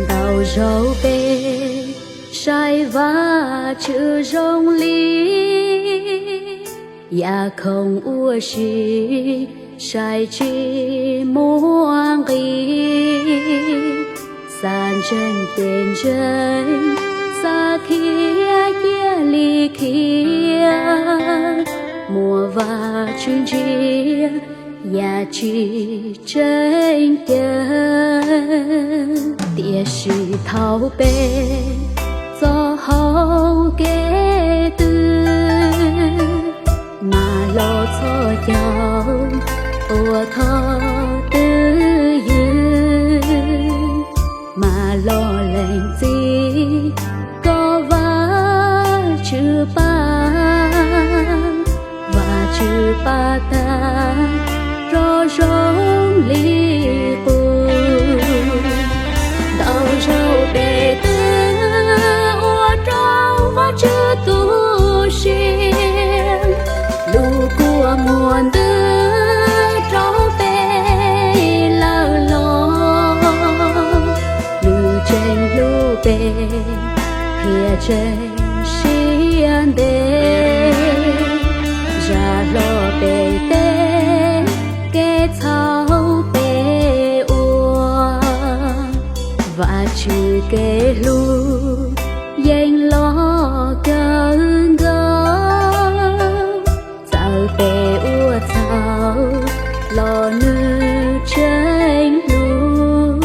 Ntau zaug peb saib Vajtswv zoo li yam khoom ua si, saib tsis muaj nqis. Xav ntseeg ces ntseeg, xav khiav cia li khiav, muaj Vajtswv ntsia yam tsis tseeb caw. Tiam sis thaum peb txo hauv kev twg, mas los txhos caug ua thov twj ywm, mas los lees txim kom Vajtswv pab, Vajtswv pab tag rau zoo li qub. Ntau zaug peb twb ua rau Vajtswv tu siab, lub kua muag ntws rau peb lawm los, nws tseem hlub peb thiab tseem siab ntev. Zam hlo peb tej kev txhaum peb ua, Vajtswv kev hlub yeej loj kawg nkaus. Txawm peb ua txhaum los nws tseem hlub.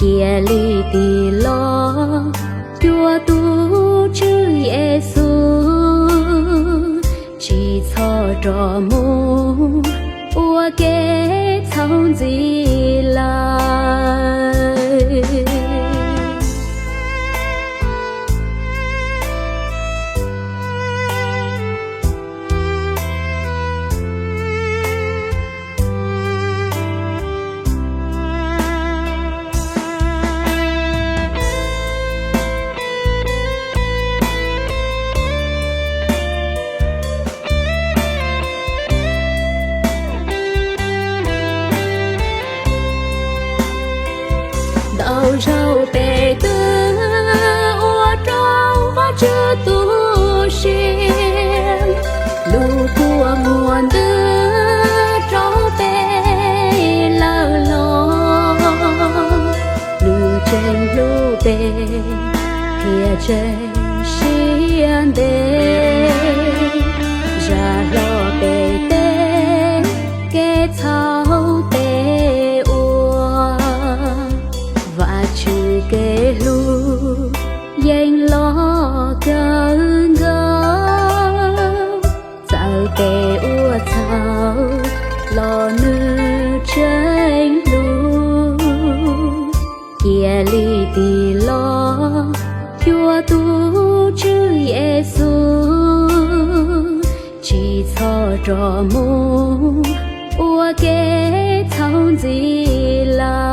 Cia li tig los cuag tus Tswv Yexus, tsis txhob rov mus ua kev txhaum ntxiv lawm. Ntau zaug peb twb ua rau Vajtswv tu siab, lub kua muag ntws rau peb lawm los, nws tseem hlub peb thiab tseem siab ntev. Zam hlo peb tej kev txhaum peb ua, Vajtswv kev hlub yeej loj kawg nkaus. Txawm peb ua txhaum los nws tseem hlub. Cia li tig los cuag tus Tswv Yexus, tsis txhob rov mus ua kev txhaum ntxiv lawm.